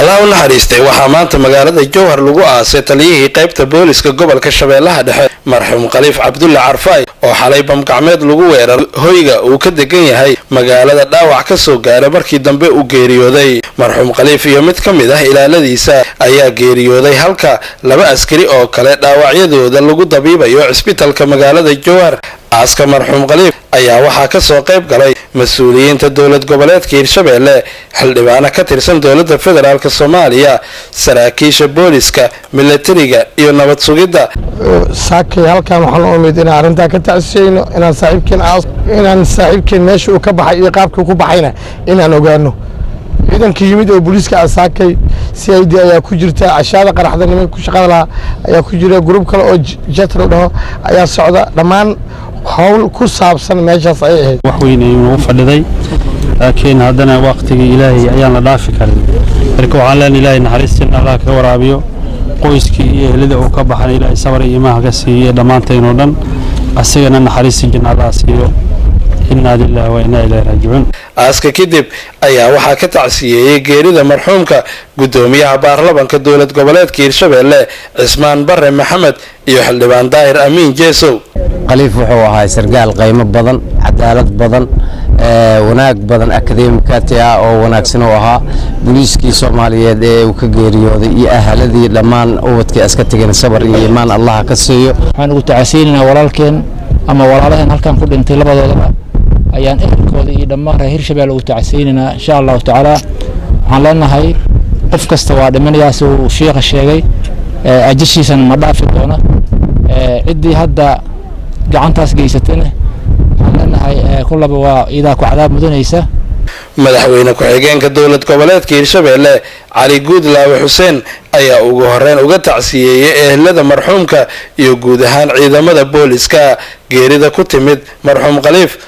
Allah u naxariistay, waxaa maanta magaalada Jowhar lagu aasay taliyihii qaybta booliska gobolka Shabeellaha Dhexe, marxuum Khaliif Cabdulle Carfaay, oo xalay bamgacmeed lagu weeraray hoyga uu ka degan yahay magaalada, dhaawac ka soo gaaray, markii dambe uu geeriyooday. Marxuum Khaliif iyo mid ka mid ah ilaaladiisa ayaa geeriyooday, halka laba askari oo kale dhaawacyadooda lagu dabiibayo cisbitalka magaalada Jowhar. Aaska marxuum Khaliif ayaa waxaa ka soo qayb galay mas-uuliyiinta dowlad goboleedka Hirshabeelle, xildhibaano ka tirsan dowladda federaalka Soomaaliya, saraakiisha booliska, milatariga iyo nabad sugidda. Saakay halkan waxaan u imid inaan arrintaa ka tacsiyeyno, inaan saaxiibkeen meesha uu ka baxay iyo qaabkii ku baxayna inaan ogaano. Ciidanka yimid oo booliiska ah saakay, CID ayaa ku jirta, cashaada qaraxda nimanka ku shaqada lahaa ayaa ku jira, group kale oo jet la dhaho ayaa socda. Dhammaan howl ku saabsan meeshaas ayay ahayd. Wax weyn ayuu nagu fadhiday, laakiin haddana waqtigii Ilaahay ayaan la dhaafi karin. Marka waxaan leenahay, Ilaahay naxariistina Allah kaga waraabiyo, qoyskii iyo ehlada uu ka baxana Ilaahay sabar iyo iimaan ka siiyo dhammaantaynoo dhan, asigana naxariista janna Allah siiyo. Innaa lillahi wa innaa ilayhi raajicuun. Aaska kadib ayaa waxaa ka tacsiyeeyey geerida marxuumka guddoomiyaha baarlamanka dowlad goboleedka Hirshabeelle, Cismaan Bare Maxamed, iyo xildhibaan Daahir Amiin Jeesow. Khaliif wuxuu ahaa sargaal qiimo badan, cadaalad badan, wanaag badan, akademikati ah oo wanaagsan uu ahaa. Booliiskii Soomaaliyeed ee uu ka geeriyooday iyo ahaladii, dhammaan ubadkii iska tegeen, sabar iyo iimaan Allaha ka siiyo. Waxaan ugu tacasiynaynaa walaalkeen ama walaalaheen halkan ku dhintay. Labadoodaba ayaan ehelkooda iyo dhammaan reer Hirshabelle ugu tacasiynaynaa, insha Allahu tacaala. Waxaan leenahay, qof kasta waa dhimanayaa, si uu shiikha sheegay, ajashiisana ma dhaafi doono. Ciddii hadda gacantaas geysatayna waxaan leenahay, kullaba waa iyadaa ku cadaab mudanaysa. Madaxweyne ku-xigeenka dowlad goboleedka Hirshabeelle, Cali Guudlaawe Xuseen, ayaa ugu horeyn uga tacsiyeeyey ehelada marxuumka iyo guud ahaan ciidamada booliska geerida ku timid marxuum Khaliif.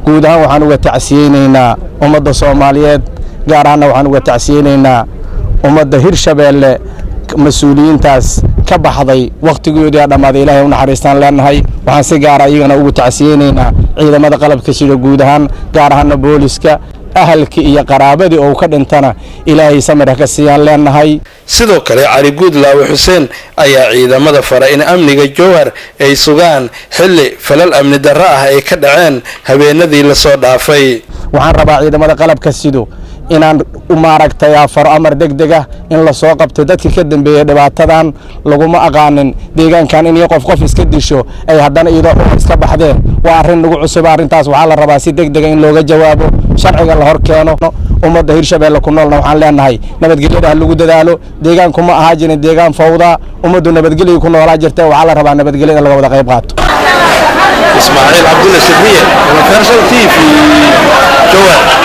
Guud ahaan waxaan uga tacsiyeynaynaa ummadda Soomaaliyeed, gaar ahaanna waxaan uga tacsiyeynaynaa ummadda Hirshabeelle mas-uuliyiintaas ka baxday. Wakhtigoodii dhammaaday, Ilaahay u naxariistaan leenahay. Waxaan si gaara iyagana ugu tacsiyeynaynaa ciidamada qalabka sida guud ahaan, gaar ahaana booliska. Ahalkii iyo qaraabadii oo ka dhintana Ilaahay samir ha ka siiyaan leenahay. Sidoo kale, Cali Guudlaawe Xuseen ayaa ciidamada faray in amniga Jowhar ay sugaan, xilli falal amni darro ah ay ka dhaceen habeenadii lasoo dhaafay. Waxaan rabaa ciidamada qalabka sido inaan maaragtay faro amar deg deg ah in lasoo qabto dadkii ka dambeeyey dhibaatadan. Laguma aqaanin deegaankan in qof qof iska disho ay haddana iyadoo xun iska baxdeen. Waa arrin nagu cusub arrintaas. Waxaa la rabaa si deg dega in looga jawaabo, sharciga la hor keeno. Ummadda Hirshabeelle ku noolna waxaan leenahay, nabadgelyada ha lagu dadaalo. Deegaanku ma ahaa jirin deegaan fawda, ummaddu nabadgelya ku noolaa jirta. Waxaa la rabaa nabadgelyada laga wada qayb qaato. Ismaaciil Cabdulla Sabriye, Universal TV, Jowhar.